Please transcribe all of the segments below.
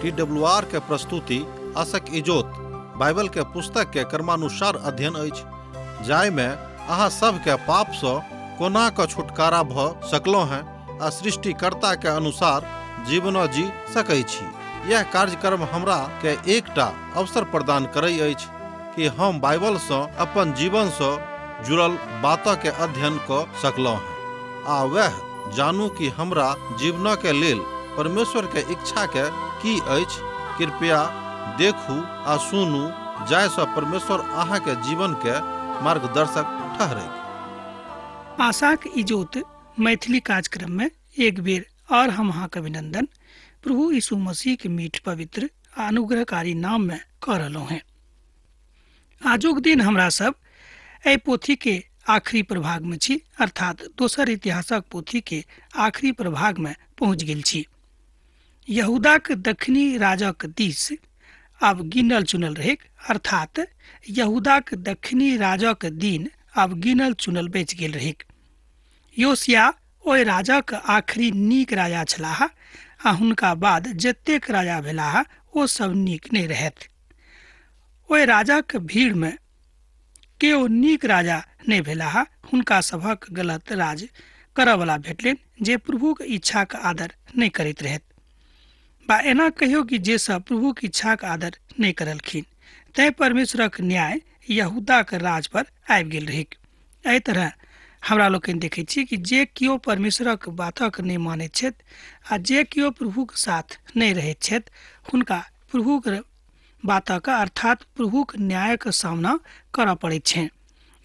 TWR के प्रस्तुति आशक इजोत बाइबल के पुस्तक के क्रमानुसार अध्ययन अछि, जाहिमे अहाँ सबके पाप सँ कोना कऽ छुटकारा भऽ सकलहुँ हैं आ सृष्टिकर्ता के अनुसार जीवन जी सकै छी। यह कार्यक्रम हमरा के एकटा अवसर प्रदान करै अछि कि हम बाइबल सँ अपन जीवन सँ जुड़ल बात के अध्ययन कऽ सकलहुँ हैं आ वह जानू कि हमरा जीवन के लेल परमेश्वर के इच्छा के की अछि। कृपया देखू आ सुनू जाहिसँ परमेश्वर अहाँ के जीवन के मार्गदर्शक ठहरे। आशाक इजोत मैथिली कार्यक्रम में एक बेर और हम अहाँ के अभिनंदन प्रभु यीशु मसीह के मीठ पवित्र आ अनुग्रहकारी नाम में कर रहलहुँ हैं। आजुक दिन हमरा सब एहि पोथी के आखिरी प्रभाग में छी, अर्थात दोसर इतिहासक पोथी के आखिरी प्रभाग में पहुँच गेल छी। यहूदाक दक्षिणी राजक दिस आब गिनल चुनल रहे, अर्थात यहूदाक दक्षिणी राजक दिन आब गिनल चुनल बचि गेल रहे। योशिया ओहि राजाक आखिरी नीक राजा छलाह आ हुनका बाद जतेक राजा भेलाह ओ सब नीक नहि रहथि। ओहि राजाक भीड़ में केओ नीक राजा नहि भेलाह, हुनका सभक गलत राज करऽवला भेटलनि जे प्रभुक इच्छाक आदर नहि करैत रहथि, बा एना कहियो कि जे सब प्रभुक इच्छाक आदर नहि करलखिन। तैं परमेश्वरक न्याय यहूदाक राज पर आबि गेल रहैक। एहि तरह हमरा लोकनि देखै छी कि जे केओ परमेश्वरक बातक नहि मानैत छथि आ जे केओ प्रभुक साथ नहि रहैत छथि हुनका प्रभुक बातक अर्थात प्रभुक न्यायक सामना करऽ पड़ैत छनि।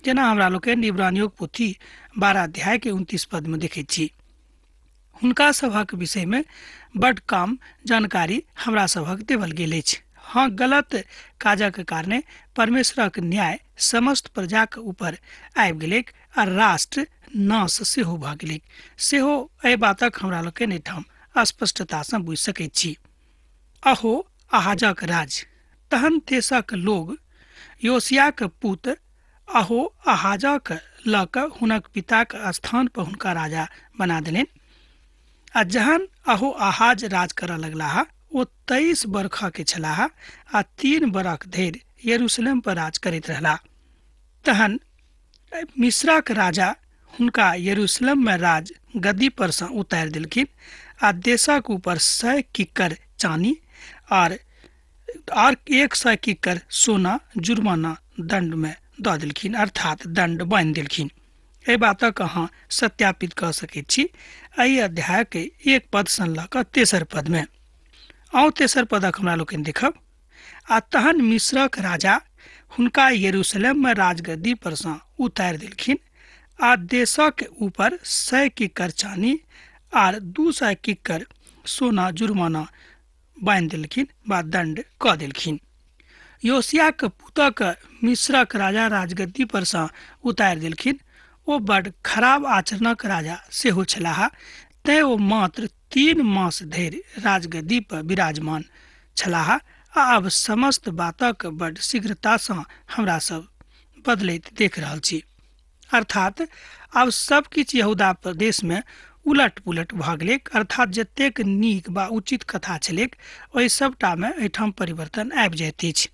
जेना हमरा लोकनि इब्रानियोक पोथी 12 अध्याय के 29 पद में देखै छी। हुनका सभक विषय में बड कम जानकारी हमरा सभक देवल गेल अछि। हाँ, गलत काजक कारणे परमेश्वरक न्याय समस्त प्रजाक ऊपर आबि गेलैक आ राष्ट्र नाश सेहो भऽ गेलैक। सेहो एहि बातक हमरा लोकनि एहिठाम स्पष्टतासँ बुझि सकैत छी। अहो आहाजक राज। तहन देशक लोग योशियाक पुत अहो आहाजक लऽ कऽ हुनक पिताक स्थान पर हुनका राजा बना देलनि। आ जहन अहो आहाज राज करऽ लगलाह ओ 23 बरख के छलाह आ 3 बरख धरि यरूशलेम पर राज करैत रहलाह। तहन मिस्राक राजा हुनका यरूशलेम में राज गद्दी पर सँ उतारि देलखिन आ देशक ऊपर 100 किक्कर चानी और 100 किक्कर सोना जुर्माना दंड में दऽ देलखिन, अर्थात दंड बान्हि देलखिन। एहि बातक अहाँ सत्यापित कऽ सकैत छी एहि अध्याय के 1 पद सँ लऽ कऽ 3 पद में। आउ 3 पदक हमरा लोकनि देखब। आ तहन मिस्रक राजा हुनका यरूशलेम में राजगद्दी पर सँ उतारि देलखिन आ देशक ऊपर 100 किक्कर चानी आर 200 किक्कर सोना जुर्माना बान्हि देलखिन बा दंड कऽ देलखिन। योशियाक पुतक मिस्रक राजा राजगद्दी पर सँ उतारि देलखिन। ओ बड खराब आचरणक राजा सेहो छलाह, तैं ओ मात्र 3 मास धरि राजगद्दी पर विराजमान छलाह। आ आब समस्त बातक बड शीघ्रतासँ हमरा सब बदलैत देख रहल छी। अर्थात आब सब किछु यहूदा प्रदेश में उलट पुलट भऽ गेलैक, अर्थात जतेक नीक बा उचित कथा छलैक ओहि सबटा में एहिठाम परिवर्तन आबि जाइत अछि।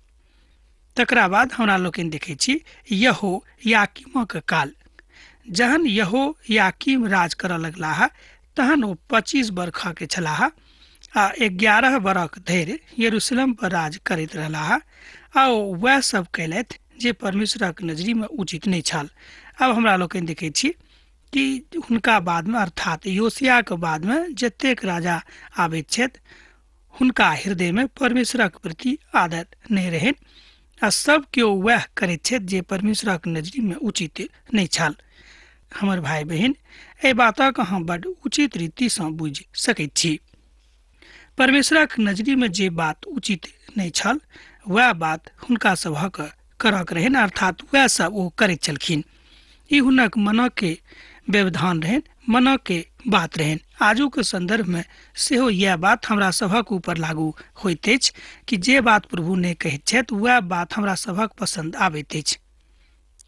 तकरा बाद हमरा लोकनि देखै छी यहो याकीमक काल। जहन यहो याकीम राज करऽ लगलाह तहन ओ 25 बरख के छलाह आ 11 बरख धरि यरूशलेम पर राज करैत रहलाह आ ओ वएह सब कयलथि जे परमेश्वरक नजरी में उचित नहि छल। आब हमरा लोकनि देखै छी कि हुनका बाद में अर्थात योशियाक बाद में जतेक राजा आबैत छथि हुनका हृदय में परमेश्वरक प्रति आदर नहि रहनि आ सब केओ वएह करैत छथि जे परमेश्वरक नजरी में उचित नहि छल। हमर भाई बहिन, एहि बातक अहाँ बड उचित रीतिसँ बुझि सकैत छी। परमेश्वरक नजरी में जे बात उचित नहि छल वएह बात हुनका सभक करक रहनि, अर्थात वएह सब ओ करैत छलखिन। ई हुनक मनक व्यवधान रहनि, मनक बात रहनि। आजुक संदर्भ में सेहो इएह बात हमरा सभक ऊपर लागू होइत अछि कि जे बात प्रभु नहि कहैत छथि वएह बात हमरा सभक पसंद आबैत अछि।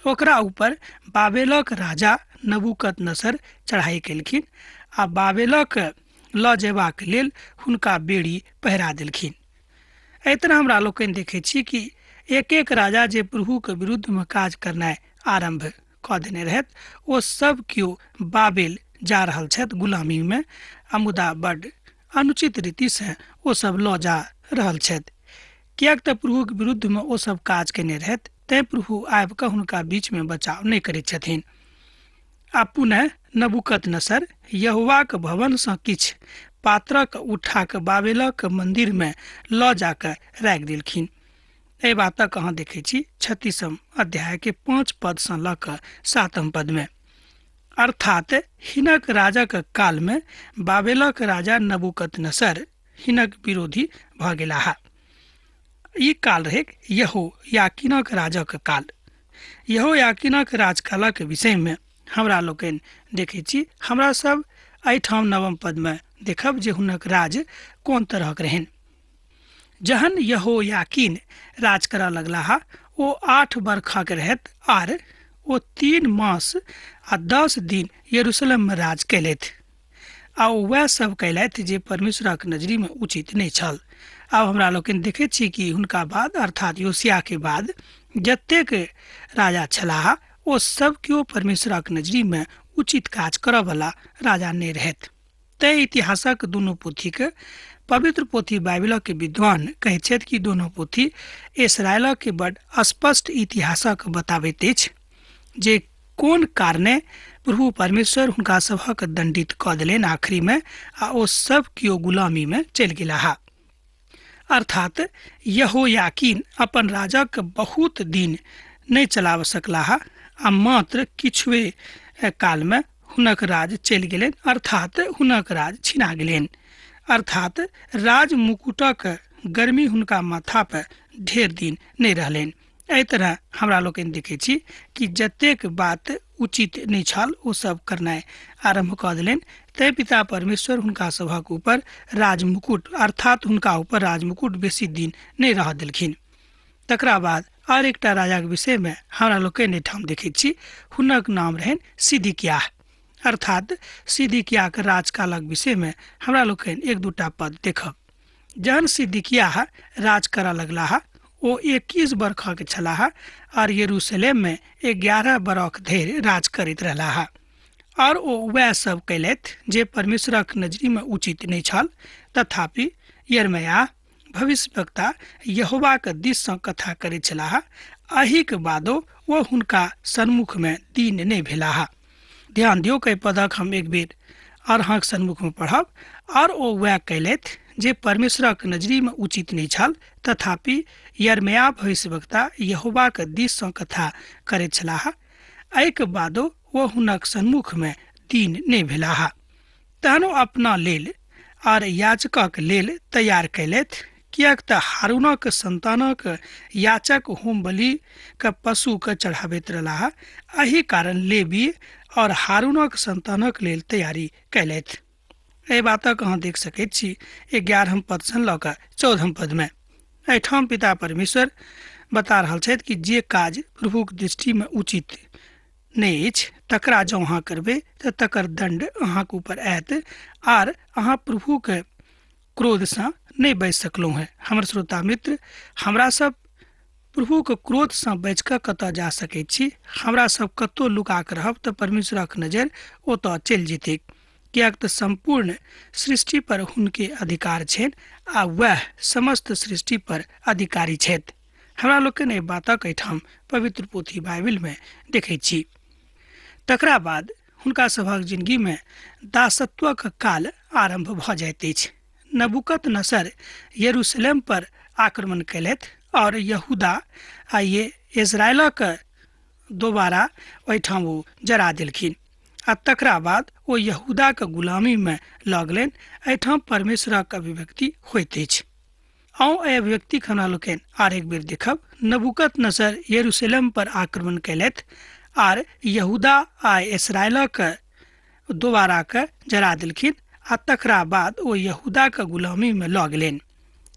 ओकरा ऊपर बाबेलक राजा नबूकदनेस्सर चढ़ाई केलखिन आ बाबेलक लऽ जेबाक लेल हुनका बेड़ी पहिरा देलखिन। एहि तरह हमरा लोकनि देखै छी कि एक एक राजा जे प्रभुके विरुद्धमे काज करनाइ आरम्भ कऽ देने रहथि ओ सब केओ बाबेल जा रहल छथि गुलामीमे, आ मुदा बड अनुचित रीतिसँ ओ सब लऽ जा रहल छथि, किएक तऽ प्रभुके विरुद्धमे ओ सब काज केने रहथि, तैँ प्रभु आबि कऽ हुनका बीचमे बचाव नहि करैत छथिन। आ पुनः नबूकदनेस्सर यहोवाक भवनसँ किछु पात्रक उठा कऽ बाबेलक मन्दिरमे लऽ जाकऽ राखि देलखिन। एहि बातक अहाँ देखै छी 36 अध्यायके 5 पदसँ लऽ कऽ 7 पदमे। अर्थात हिनक राजाक कालमे बाबेलक राजा नबूकदनेस्सर हिनक विरोधी भऽ गेलाह। ई काल रहै यहोयाकीनक राजाक काल। यहोयाकीनक राजकालक विषयमे हमरा लोकनि देखै छी, हमरा सब एहिठाम 9 पदमे देखब जे हुनक राज कोन तरहक रहनि। जहन यहोयाकीन राज करऽ लगलाह ओ 8 बरखक रहथि आर ओ 3 मास आ 10 दिन यरूशलेममे राज कयलथि, आ ओ वएह सब कयलथि जे परमेश्वरक नजरीमे उचित नहि छल। आब हमरा लोकनि देखैत छी कि हुनका बाद अर्थात योशियाके बाद जतेक राजा छलाह ओ सब केओ परमेश्वरक नजरीमे उचित काज करऽवला राजा नहि रहथि। तैँ इतिहासक दुनू पोथीके पवित्र पोथी बाइबिलक विद्वान कहैत छथि कि दुनू पोथी इसराइलक बड स्पष्ट इतिहासक बताबैत अछि जे कोन कारणे प्रभु परमेश्वर हुनका सभक दंडित कऽ देलनि आखिरीमे, आ ओ सब केओ गुलामीमे चलि गेलाह। अर्थात यहोयाकीन अपन राजाक बहुत दिन नहि चलाब सकलाह आ मात्र किछुए कालमे हुनक राज चलि गेलनि, अर्थात हुनक राज छिना गेलनि। अर्थात राज मुकुटक गर्मी हुनका माथा पर ढेर दिन नहि रहलनि। एहि तरह हमरा लोकनि देखै छी कि जतेक बात उचित नहि छल ओ सब करनाइ आरम्भ कऽ देलनि। तैँ पिता परमेश्वर हुनका सभक ऊपर राजमुकुट अर्थात हुनका ऊपर राजमुकुट बेसी दिन नहि रह देलखिन। तकरा बाद आर एकटा राजाक विषयमे हमरा लोकनि एहिठाम देखैत छी, हुनक नाम रहनि सिदकिय्याह। अर्थात सिदकिय्याहक राजकालक विषयमे हमरा लोकनि 1-2 पद देखब। जहन सिदकिय्याह राज करऽ लगलाह ओ 21 बरखक छलाह आर यरूशलेममे 11 बरख धरि राज करैत रहलाह, और ओ वएह सब कयलथि जे परमेश्वरक नजरीमे उचित नहि छल। तथापि यिर्मयाह भविष्यवक्ता यहोवाक दिससँ कथा करैत छलाह, एहिक बादो ओ हुनका सन्मुखमे दीन नहि भेलाह। ध्यान दियौ, एहि पदक हम एक बेर और अहाँक सन्मुखमे पढ़ब। और ओ वएह कयलथि जे परमेश्वरक नजरीमे उचित नहि छल, तथापि यिर्मयाह भविष्यवक्ता यहोवाक दिससँ कथा करैत छलाह, एहिके बादो ओ हुनक सन्मुखमे दीन नहि भेलाह। तहन ओ अपना लेल आर याचकक लेल तैयार कयलथि, किएक तऽ हारूनक संतानक याचक होम बलि के पशु के चढ़ाबैत रहलाह, एहि कारण लेवी और हारूनक संतानक लेल तैयारी कयलथि। एहि बातक अहाँ देख सकैत छी 11 पदसँ लऽ कऽ 14 पदमे। एहिठाम पिता परमेश्वर बता रहल छथि कि जे काज प्रभुक दृष्टिमे उचित नहि अछि तकरा जँ अहाँ करबै तऽ तकर दंड अहाँके ऊपर आयत आर अहाँ प्रभुके क्रोधसँ नहि बचि सकलहुँ हेँ। हमर श्रोता मित्र, हमरा सब प्रभुके क्रोधसँ बचि कऽ कतऽ जा सकैत छी? हमरा सब कतहु लुका कऽ रहब तऽ परमेश्वरक नजरि ओतऽ चलि जेतै, किएक तऽ सम्पूर्ण सृष्टि पर हुनके अधिकार छनि आ वएह समस्त सृष्टि पर अधिकारी छथि। हमरा लोकनि एहि बातक एहिठाम पवित्र पोथी बाइबिलमे देखै छी। तकरा बाद हुनका सभक जिंदगीमे दासत्वक काल आरम्भ भऽ जाइत अछि। नबूकदनेस्सर यरूशलेम पर आक्रमण कयलथि और यहूदा आ ये इजरायलक दोबारा ओहिठाम ओ जरा देलखिन आ तकरा बाद ओ यहूदाक गुलामीमे लऽ गेलनि। एहिठाम परमेश्वरक अभिव्यक्ति होइत अछि। आउ एहि अभिव्यक्तिक हमरा लोकनि आर एक बेर देखब। नबूकदनेस्सर यरूशलेम पर आक्रमण कयलथि आर यहूदा आ इसराइलक दोबारा के जरा देलखिन आ तकरा बाद ओ यहूदाक गुलामीमे लऽ गेलनि।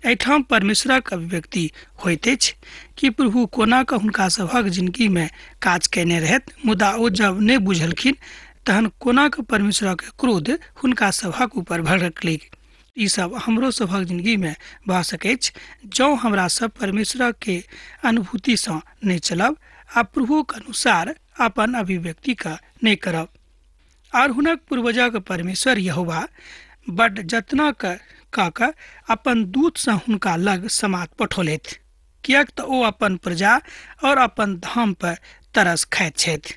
एहिठाम परमेश्वरक अभिव्यक्ति होइत अछि कि प्रभु कोना कऽ हुनका सभक जिंदगीमे काज कयने रहथि, मुदा ओ जब नहि बुझलखिन तहन कोना कऽ परमेश्वरक क्रोध हुनका सभक ऊपर भड़कलै। ई सब हमरो सभक जिंदगीमे भऽ सकैछ जँ हमरा सब परमेश्वरके अनुभूतिसँ नहि चलब आ प्रभुक अनुसार अपन अभिव्यक्तिके नहि करब। और हुनक पूर्वजक परमेश्वर यहोवा बड जतना कऽ कऽ अपन दूतसँ हुनका लग समाद पठौलथि, किएक तऽ ओ अपन प्रजा और अपन धाम पर तरस खाइत छथि।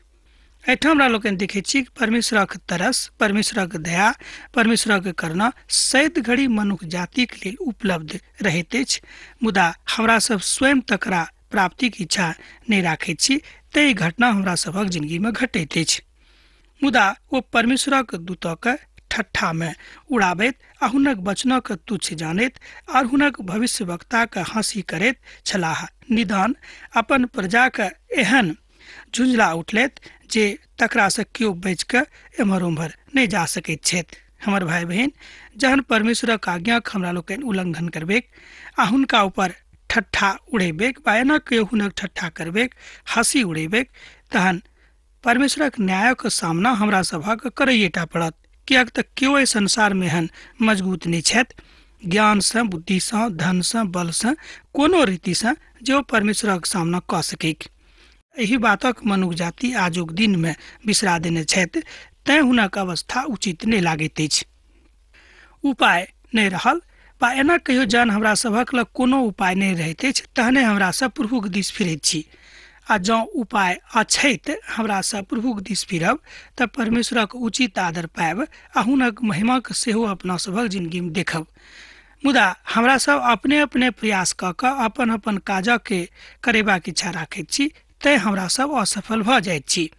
एहिठाम हमरा लोकनि देखै छी कि परमेश्वरक तरस, परमेश्वरक दया, परमेश्वरक करुणा सैद घड़ी मनुख जातिक लेल उपलब्ध रहैत अछि, मुदा हमरा सब स्वयं तकरा प्राप्तिक इच्छा नहि राखैत छी, तें ई घटना हमरा सभक जिंदगीमे घटैत अछि। मुदा ओ परमेश्वरक दूतक ठट्ठामे उड़ाबैत आ हुनक वचनक तुच्छ जानैत और हुनक भविष्यवक्ताक हँसी करैत छलाह। निदान अपन प्रजाक एहन झुंझला उठलैत जे तकरासँ केओ बचि कऽ एम्हर ओम्हर नहि जा सकैत छथि। हमर भाई बहिन, जहन परमेश्वरक आज्ञाक हमरा लोकनि उल्लंघन करबैक आ हुनका ऊपर ठट्ठा उड़ेबैक वा एना केओ हुनक ठट्ठा करबैक, हँसी उड़ेबैक, तहन परमेश्वरक न्यायक सामना हमरा सभक करैएटा पड़त, किएक तऽ केओ एहि संसारमे एहन मजबूत नहि छथि ज्ञानसँ, बुद्धिसँ, धनसँ, बलसँ, कोनो रीतिसँ जे ओ परमेश्वरक सामना कऽ सकैक। एहि बातक मनुख जाति आजुक दिनमे बिसरा देने छथि, तेँ हुनक अवस्था उचित नहि लागैत अछि। उपाय नहि रहल वा एना कहियो जहन हमरा सभक लग कोनो उपाय नहि रहैत अछि तहने हमरा सब प्रभुक दिस फिरैत छी, आ जँ उपाय अछैत हमरा सब प्रभुक दिस फिरब तऽ परमेश्वरक उचित आदर पायब आ हुनक महिमाक सेहो अपना सभक जिंदगीमे देखब। मुदा हमरा सब अपने अपने प्रयास कऽ कऽ अपन अपन काजके करेबाक इच्छा राखैत छी, तेँ हमरा सब असफल भऽ जाइत छी।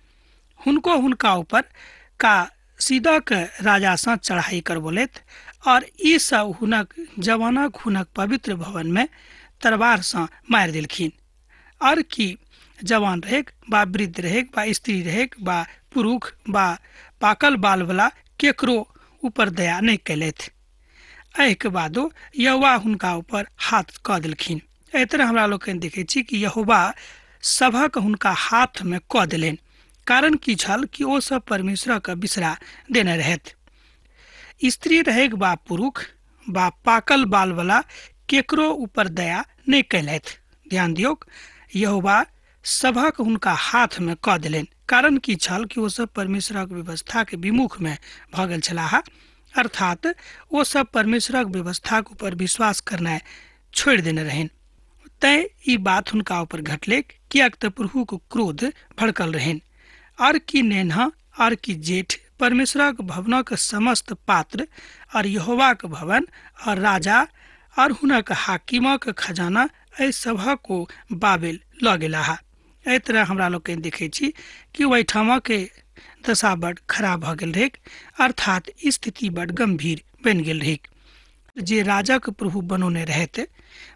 हुनको हुनका ऊपर का सीदाक राजासँ चढ़ाई करबौलथि और ई सब हुनक जवानक हुनक पवित्र भवनमे तलवारसँ मारि देलखिन। और की जवान रहेक बा वृद्ध रहेक बा स्त्री रहेक बा पुरुष बा पाकल बालवला केकरो ऊपर दया नहि कयलथि। एहिके बादो यहोवा हुनका ऊपर हाथ कऽ देलखिन। एहि तरह हमरा लोकनि देखै छी कि यहोवा सभक हुनका हाथमे कऽ देलनि। कारण की छल कि ओ सब परमेश्वरक बिसरा देने रहथि। स्त्री रहेक बा पुरुष बा पाकल बालवला केकरो ऊपर दया नहि कयलथि। ध्यान दियौक, यहोवा सभक हुनका हाथमे कऽ देलनि। कारण की छल कि ओ सब परमेश्वरक व्यवस्थाके विमुखमे भऽ गेल छलाह, अर्थात ओ सब परमेश्वरक व्यवस्थाक ऊपर विश्वास करनाइ छोड़ि देने रहनि। तैँ ई बात हुनका ऊपर घटलैक, किएक तऽ प्रभुक क्रोध भड़कल रहनि। और की नेन्हा और की जेठ परमेश्वरक भवनक समस्त पात्र और यहोवाक भवन और राजा और हुनक हाकिमक खजाना एहि सभक ओ बाबेल लऽ गेलाह। एहि तरह हमरा लोकनि देखै छी कि ओहिठामके दशा बड खराब भऽ गेल रहैक, अर्थात स्थिति बड गंभीर बनि गेल रहैक। जे राजाक प्रभु बनौने रहथि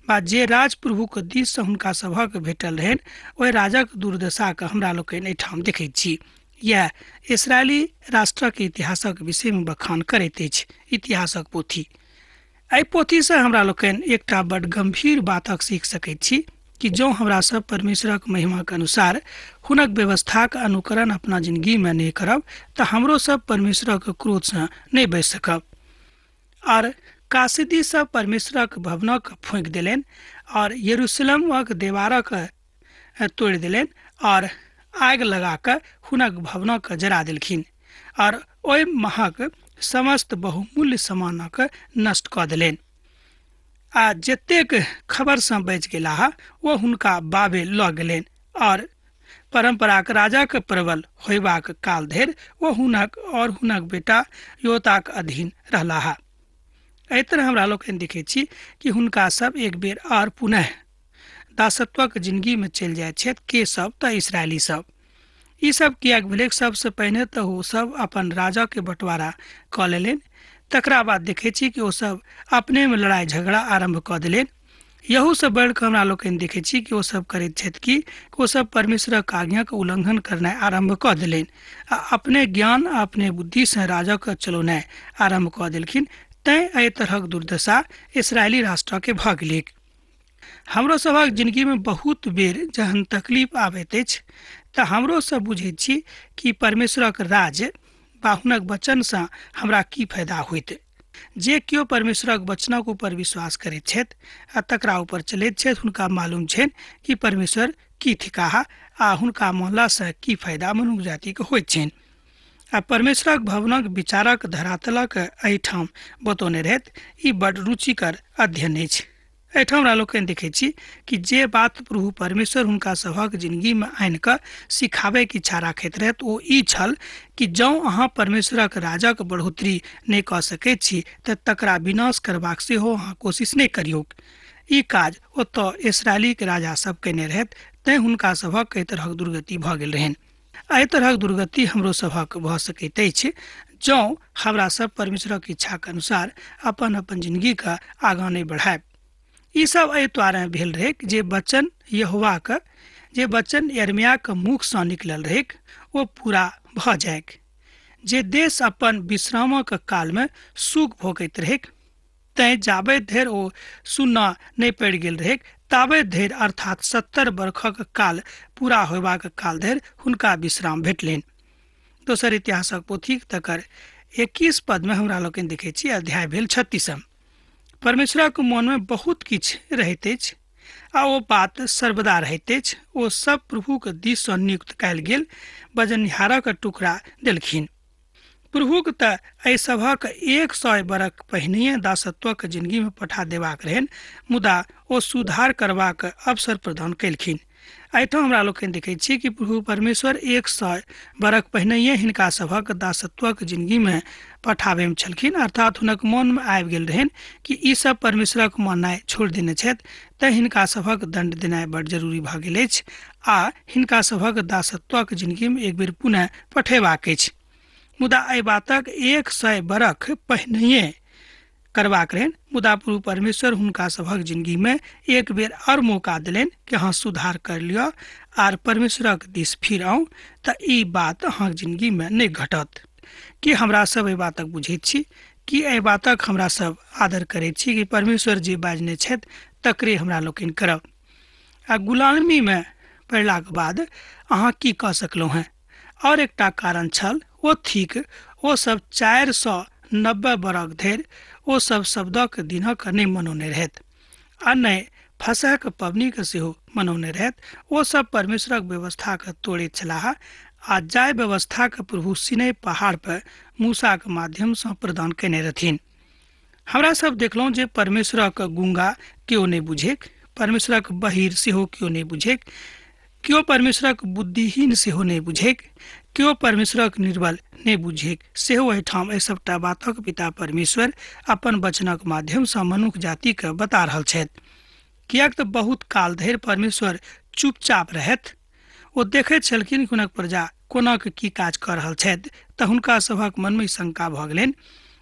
बा जे राज प्रभुक दिससँ हुनका सभक भेटल रहनि, ओहि राजाक दुर्दशाके हमरा लोकनि एहिठाम देखैत छी। इएह इसराइली राष्ट्रक इतिहासक विषयमे बखान करैत अछि इतिहासक पोथी। एहि पोथीसँ हमरा लोकनि एकटा बड गंभीर बातक सीख सकैत छी कि जँ हमरा सब परमेश्वरक महिमाक अनुसार हुनक व्यवस्थाक अनुकरण अपना जिंदगीमे नहि करब तऽ हमरो सब परमेश्वरक क्रोधसँ नहि बचि सकब। और कासिदी सब परमेश्वरक भवनक फूँकि देलनि और यरूशलेमक देवारक तोड़ि देलनि और आगि लगा कऽ हुनक भवनक जरा देलखिन और ओहि महक समस्त बहुमूल्य सामानक नष्ट कऽ देलनि। आ जतेक खबरसँ बचि गेलाह ओ हुनका बाबेल लऽ गेलनि और परम्पराक राजाक प्रबल होयबाक काल धरि ओ हुनक और हुनक बेटा योताक अधीन रहलाह। एहि तरह हमरा लोकनि देखै छी कि हुनका सब एक बेर और पुनः दासत्वक जिंदगीमे चलि जाइत छथि। के सब? तऽ इसराइली सब। ई सब किएक भेलै? सबसँ पहिने तऽ ओ सब अपन राजाके बँटवारा कऽ लेलनि, तकरा बाद देखै छी कि ओ सब अपनेमे लड़ाइ झगड़ा आरम्भ कऽ देलनि। यहूसँ बढ़िकऽ हमरा लोकनि देखै छी कि ओ सब करैत छथि कि ओ सब परमेश्वरक आज्ञाके उल्लंघन करनाइ आरम्भ कऽ देलनि आ अपने ज्ञान आ अपने बुद्धिसँ राजाके चलौनाइ आरम्भ कऽ देलखिन। तैँ एहि तरहक दुर्दशा इसराइली राष्ट्रके भऽ गेलैक। हमरो सभक जिंदगीमे बहुत बेर जहन तकलीफ आबैत अछि तऽ हमरो सब बुझैत छी कि परमेश्वरक राज बा हुनक वचनसँ हमरा की फायदा होइत। जे केओ परमेश्वरक वचनक ऊपर विश्वास करैत छथि आ तकरा ऊपर चलैत छथि, हुनका मालूम छनि कि परमेश्वर की थिकाह आ हुनका मानलासँ की फायदा मनुख जातिके होइत छनि। आ परमेश्वरक भवनक विचारक धरातलक एहिठाम बतौने रहैत। ई बड रुचिकर अध्ययन अछि। एहिठाम हमरा लोकनि देखै छी कि जे बात प्रभु परमेश्वर हुनका सभक जिंदगीमे आनि कऽ सिखाबैके इच्छा राखैत रहैत, ओ ई छल कि जँ अहाँ परमेश्वरक राजक बढ़ोतरी नहि कऽ सकैत छी तऽ तकरा विनाश करबाक सेहो अहाँ कोशिश नहि करियौक। ई काज ओतऽ इसराइलीके राजा सब कयने रहैत, तैँ हुनका सभक एहि तरहक दुर्गति भऽ गेल रहनि। एहि तरहक दुर्गति हमरो सभक भऽ सकैत अछि जँ हमरा सब परमेश्वरक इच्छाके अनुसार अपन अपन जिंदगीके आगाँ नहि बढ़ायब। ई सब एहि द्वारे भेल रहैक जे वचन यहोवाके, जे वचन यिर्मयाहके मुखसँ निकलल रहैक, ओ पूरा भऽ जाइक। जे देश अपन विश्रामक कालमे सुख भोगैत रहैक, तैँ जाबे धरि ओ सुन्ना नहि पड़ि गेल रहैक ताबे धरि, अर्थात 70 बरखक काल पूरा होयबाक काल धरि हुनका विश्राम भेटलनि। दोसर इतिहासक पोथी तकर 21 पदमे हमरा लोकनि देखै छी, अध्याय भेल 36। परमेश्वरक मोनमे बहुत किछु रहैत अछि आ ओ बात सर्वदा रहैत अछि। ओ सब प्रभुके दिससँ नियुक्त कयल गेल बजनिहारक टुकड़ा देलखिन। प्रभुक तऽ एहि सभक 100 बरख पहिनहिए दासत्वक जिंदगीमे पठा देबाक रहनि, मुदा ओ सुधार करबाक अवसर प्रदान कयलखिन। एहिठाम हमरा लोकनि देखै छी कि प्रभु परमेश्वर 100 बरख पहिनहिए हिनका सभक दासत्वक जिंदगीमे पठाबैमे छलखिन, अर्थात हुनक मोनमे आबि गेल रहनि कि ई सब परमेश्वरक माननाइ छोड़ि देने छथि, तैँ हिनका सभक दण्ड देनाइ बड जरूरी भऽ गेल अछि आ हिनका सभक दासत्वक जिंदगीमे एक बेर पुनः पठेबाक अछि। मुदा एहि बातक 100 बरख पहिनहिए करबाक रहनि, मुदा प्रभु परमेश्वर हुनका सभक जिंदगीमे एक बेर आओर मौका देलनि कि अहाँ सुधार कर लिअ आर परमेश्वरक दिस फिर आउ, तऽ ई बात अहाँके जिंदगीमे नहि घटत। कि हमरा सब एहि बातक बुझैत छी? कि एहि बातक हमरा सब आदर करैत छी कि परमेश्वर जे बाजने छथि तकरे हमरा लोकनि करब? आ गुलामीमे पड़लाक बाद अहाँ की कऽ सकलहुँ हेँ? और एकटा कारण छल, ओ थिक ओ सब 490 बरख धरि ओ सब शब्दक दिनक नहि मनौने रहैत आ नहि फसहक पबनीके सेहो मनौने रहैत। ओ सब परमेश्वरक व्यवस्थाके तोड़ैत छलाह आ जाहि व्यवस्थाके प्रभु सिनै पहाड़ पर मूसाके माध्यमसँ प्रदान कयने रहथिन। हमरा सब देखलहुँ जे परमेश्वरक गुंगा केओ नहि बुझेक, परमेश्वरक बहिर सेहो केओ नहि बुझेक, केओ परमेश्वरक बुद्धिहीन सेहो नहि बुझेक, केओ परमेश्वरक निर्बल नहि बुझेक। सेहो एहिठाम एहि सबटा बातक पिता परमेश्वर अपन वचनक माध्यमसँ मनुख जातिके बता रहल छथि। किएक तऽ बहुत काल धरि परमेश्वर चुपचाप रहथि। ओ देखैत छलखिन कि हुनक प्रजा कोना के की काज कऽ रहल छथि, तऽ हुनका सभक मनमे शंका भऽ गेलनि।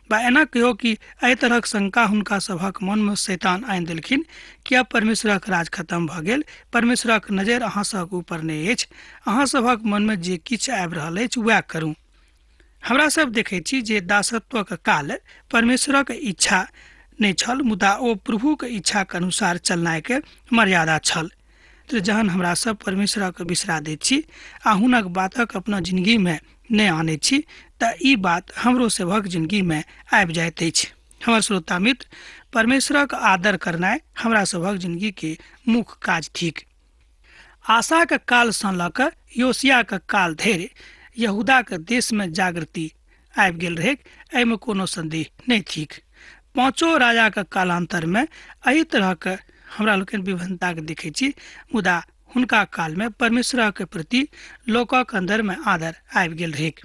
बा एना कहियो कि एहि तरहक शंका हुनका सभक मनमे शैतान आनि देलखिन कि आब परमेश्वरक राज खत्म भऽ गेल, परमेश्वरक नजरि अहाँ सभक ऊपर नहि अछि, अहाँ सभक मनमे जे किछु आबि रहल अछि वएह करू। हमरा सब देखै छी जे दासत्वक काल परमेश्वरक इच्छा नहि छल, मुदा ओ प्रभुक इच्छाक अनुसार चलनाइके मर्यादा छल। तऽ जहन हमरा सब परमेश्वरक बिसरा दैत छी आ हुनक बातक अपना जिंदगीमे नहि आनै छी, तऽ ई बात हमरो सभक जिंदगीमे आबि जाइत अछि। हमर श्रोता मित्र, परमेश्वरक आदर करनाइ हमरा सभक जिंदगीके मुख्य काज थिक। आशाक कालसँ लऽ कऽ योशियाक काल धरि यहूदाक देशमे जागृति आबि गेल रहैक, एहिमे कोनो संदेह नहि थिक। पाँचो राजाक कालान्तरमे एहि तरहक हमरा लोकनि विभिन्नताके देखै छी, मुदा हुनका कालमे परमेश्वरक प्रति लोकक अन्दरमे आदर आबि गेल रहैक।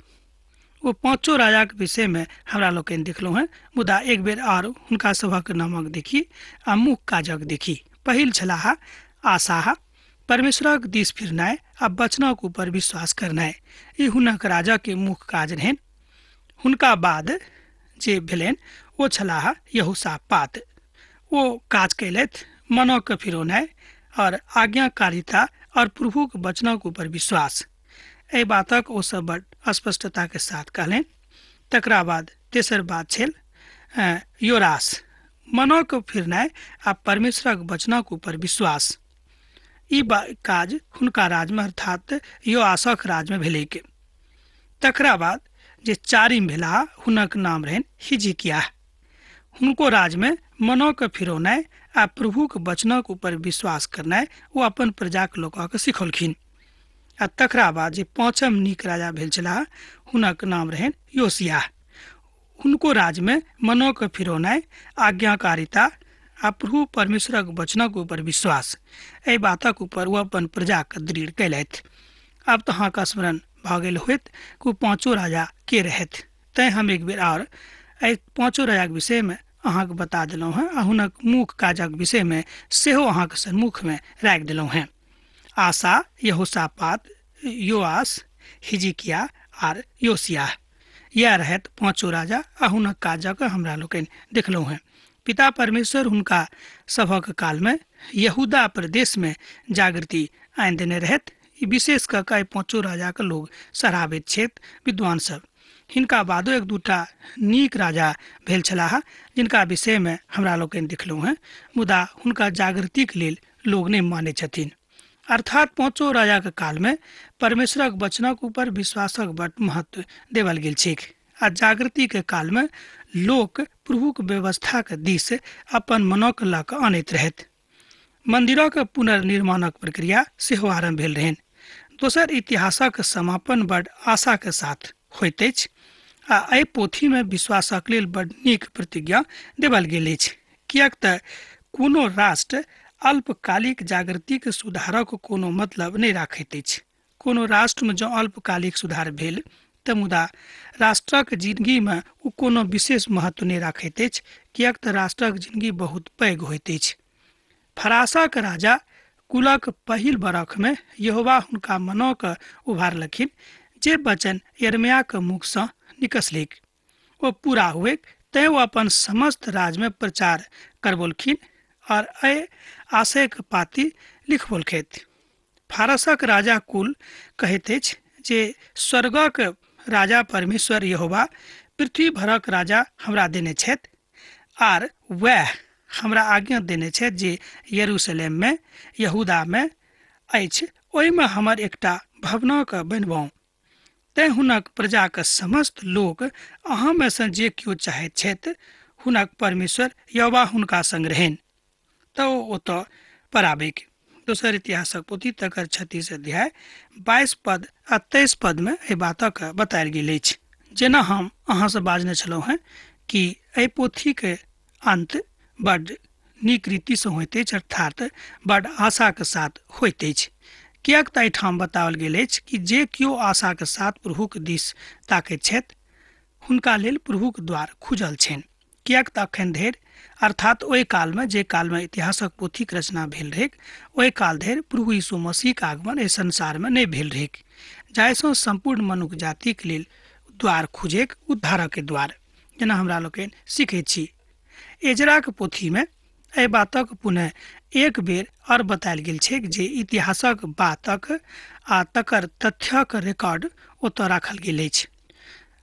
ओ पाँचो राजाक विषयमे हमरा लोकनि देखलहुँ हेँ, मुदा एक बेर आर हुनका सभक नामक देखी आ मुख्य काजक देखी। पहिल छलाह आसाह, परमेश्वरक दिस फिरनाइ आ वचनक ऊपर विश्वास करनाइ, ई हुनक राजाके मुख्य काज रहनि। हुनका बाद जे भेलनि ओ छलाह यहोशापात। ओ काज कयलथि मनक फिरौनाइ और आज्ञाकारिता और प्रभुक वचनक ऊपर विश्वास। एहि बातक ओ सब बड़ स्पष्टता के साथ कहलनि। तकरा बाद तेसर बात छल योरास, मनक फिरनाइ आ परमेश्वरक वचनक ऊपर विश्वास। ई काज हुनका राजमे अर्थात योआसक राजमे भेलैक। तकरा बाद जे चारिम भेलाह हुनक नाम रहनि हिजकियाह। हुनको राजमे मनोके फिरौनाइ आ प्रभुक वचनक ऊपर विश्वास करनाइ ओ अपन प्रजाक लोकके सिखौलखिन। आ तकरा बाद जे पाँचम नीक राजा भेल छलाह हुनक नाम रहनि योशियाह। हुनको राजमे मनोके फिरौनाइ, आज्ञाकारिता आ प्रभु परमेश्वरक वचनक ऊपर विश्वास, एहि बातक ऊपर ओ अपन प्रजाके दृढ़ कयलथि। आब तऽ अहाँके स्मरण भऽ गेल होयत कि ओ पाँचो राजा के रहथि। तैँ हम एक बेर आओर एहि पाँचो राजाके विषयमे अहाँके बता देलहुँ हेँ आ हुनक मुख्य काजक विषयमे सेहो अहाँके सम्मुखमे राखि देलहुँ हेँ। आशा, यहोशापात, योआस, हिजकिया आर योशियाह, इएह रहथि पाँचो राजा आ हुनक काजक हमरा लोकनि देखलहुँ हेँ। पिता परमेश्वर हुनका सभक कालमे यहूदा प्रदेशमे जागृति आनि देने रहथि। ई विशेष कऽ कऽ एहि पाँचो राजाके लोग सराहबैत छथि विद्वान सब। हिनका बादो एक दूटा नीक राजा भेल छलाह जिनका विषयमे हमरा लोकनि देखलहुँ हेँ, मुदा हुनका जागृतिके लेल लोग नहि मानै छथिन। अर्थात पाँचो राजाके कालमे परमेश्वरक वचनक ऊपर विश्वासक बड महत्व देवल गेल छैक आ जागृतिके कालमे लोक प्रभुक व्यवस्थाके दिस अपन मनोके लऽ कऽ आनैत रहथि। मन्दिरक पुनर्निर्माणक प्रक्रिया सेहो आरम्भ भेल रहनि। दोसर इतिहासक समापन बड आशाके साथ होइत अछि आ एहि पोथीमे विश्वासक लेल बड नीक प्रतिज्ञा देवल गेल अछि, किएक तऽ कोनो राष्ट्र अल्पकालिक जागृतिक सुधारक कोनो मतलब नहि राखैत अछि। कोनो राष्ट्रमे जँ अल्पकालिक सुधार भेल तऽ मुदा राष्ट्रक जिंदगीमे ओ कोनो विशेष महत्व नहि राखैत अछि, किएक तऽ राष्ट्रक जिंदगी बहुत पैघ होइत अछि। फरासाक राजा कुलक पहिल बरखमे यहोवा हुनका मनोके उभारलखिन जे वचन यिर्मयाहके मुखसँ निकसलिक ओ पूरा हुए, तैँ ओ अपन समस्त राज्यमे प्रचार करबौलखिन और एहि आशयके पाती लिखबौलखिन। फारसक राजा कुल कहैत अछि जे स्वर्गक राजा परमेश्वर यहोवा पृथ्वी भरक राजा हमरा देने छथि आर वएह हमरा आज्ञा देने छथि जे यरूशलेममे यहूदामे अछि ओहिमे हमर एकटा भवनक बनबाउ। तैँ हुनक प्रजाके समस्त लोक अहाँमे सँ जे केओ चाहैत छथि हुनक परमेश्वर यहोवा हुनका संग रहनि तऽ ओ ओतऽ पराबैक। दोसर इतिहासक पोथी तकर 36 अध्याय 22 पद आ 23 पदमे एहि बातक बतायल गेल अछि। जेना हम अहाँसँ बाजने छलहुँ हेँ कि एहि पोथीके अन्त बड नीक रीतिसँ होइत अछि, अर्थात बड आशाके साथ होइत अछि, किएक तऽ एहिठाम बताओल गेल अछि कि जे केओ आशाके साथ प्रभुक दिस ताकैत छथि हुनका लेल प्रभुक द्वार खुजल छनि। किएक तऽ अखन धरि अर्थात ओहि कालमे जे कालमे इतिहासक पोथीक रचना भेल रहैक ओहि काल धरि प्रभु यीशु मसीहक आगमन एहि संसारमे नहि भेल रहैक, जाहिसँ सम्पूर्ण मनुख जातिक लेल द्वार खुजैक, उद्धारक द्वार, जेना हमरा लोकनि सीखैत छी। एजराक पोथीमे एहि बातक पुनः एक बेर आओर बतायल गेल छैक जे इतिहासक बातक आ तकर तथ्यक रिकॉर्ड ओतऽ राखल गेल अछि।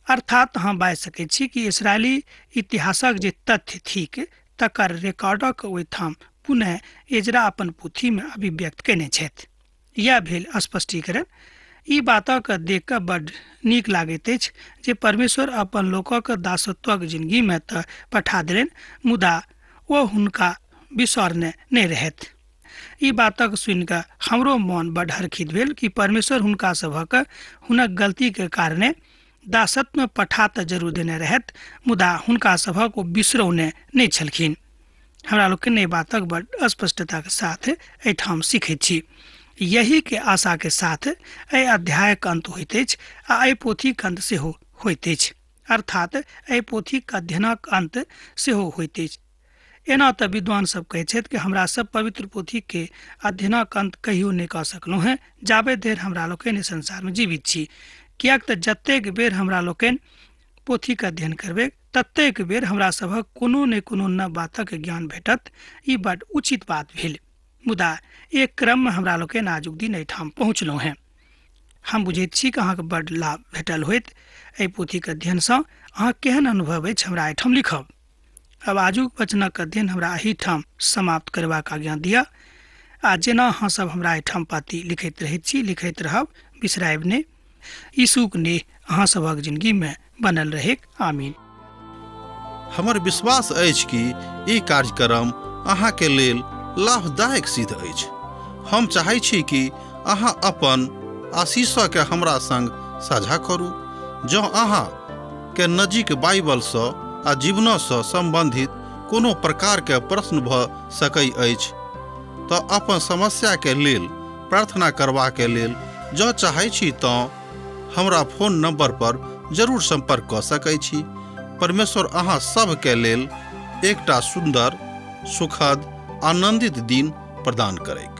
अर्थात हम बाजि सकैत छी कि इसराइली इतिहासक जे तथ्य थिक तकर रिकॉर्डक ओहिठाम पुनः एजरा अपन पोथीमे अभिव्यक्त कयने छथि। इएह भेल स्पष्टीकरण। ई बातक देख कऽ बड नीक लागैत अछि जे परमेश्वर अपन लोकक दासत्वक जिंदगीमे तऽ पठा देलनि, मुदा ओ हुनका बिसरने नहि रहथि। ई बातक सुनि कऽ हमरो मन बड हर्षित भेल कि परमेश्वर हुनका सभक हुनक गलतीके कारणे दासत्वमे पठा तऽ जरूर देने रहथि, मुदा हुनका सभक ओ बिसरौने नहि छलखिन। हमरा लोकनि एहि बातक बड स्पष्टताके साथ एहिठाम सीखैत छी। यही के आशा के साथ एहि अध्यायक अंत होइत अछि आ एहि पोथीक अंत सेहो होइत अछि, अर्थात एहि पोथीक अध्ययनक अंत सेहो होइत अछि। एना तऽ विद्वान सब कहै छथि कि हमरा सब पवित्र पोथीके अध्ययनक अंत कहियो नहि कऽ सकलहुँ हेँ जाबे धरि हमरा लोकनि संसारमे जीवित छी, किएक तऽ जतेक बेर हमरा लोकनि पोथीके अध्ययन करबै ततेक बेर हमरा सभक कोनो ने कोनो नव बातक ज्ञान भेटत। ई बड उचित बात भेल, मुदा एक क्रममे हमरा लोकनि आजुक दिन एहिठाम पहुँचलहुँ हेँ। हम बुझैत छी कि अहाँके बड लाभ भेटल होइत एहि पोथीके अध्ययनसँ। अहाँ केहन अनुभव अछि हमरा एहिठाम लिखब। अब आजुक वचनक अध्ययन हमरा एहिठाम समाप्त करबाक आज्ञा दिअ आ जेना अहाँ सब हमरा एहिठाम पाती लिखैत रहैत छी लिखैत रहब, बिसरायब नहि। यीशुक नेह अहाँ सभक जिंदगीमे बनल रहेक। आमीन। हमर विश्वास अछि कि ई कार्यक्रम अहाँके लेल लाभदायक सिद्ध अछि। हम चाहै छी कि अहाँ अपन आशीषके हमरा संग साझा करू। जँ अहाँ के नजीक बाइबलसँ आ जीवनसँ सम्बन्धित कोनो प्रकारके प्रश्न भऽ सकै अछि तऽ अपन समस्याके लेल प्रार्थना करबाके लेल जँ चाहै छी तँ हमरा फोन नंबर पर जरूर संपर्क कऽ सकै छी। परमेश्वर अहाँ सबके लेल एकटा सुन्दर, सुखद, आनंदित दिन प्रदान करैक।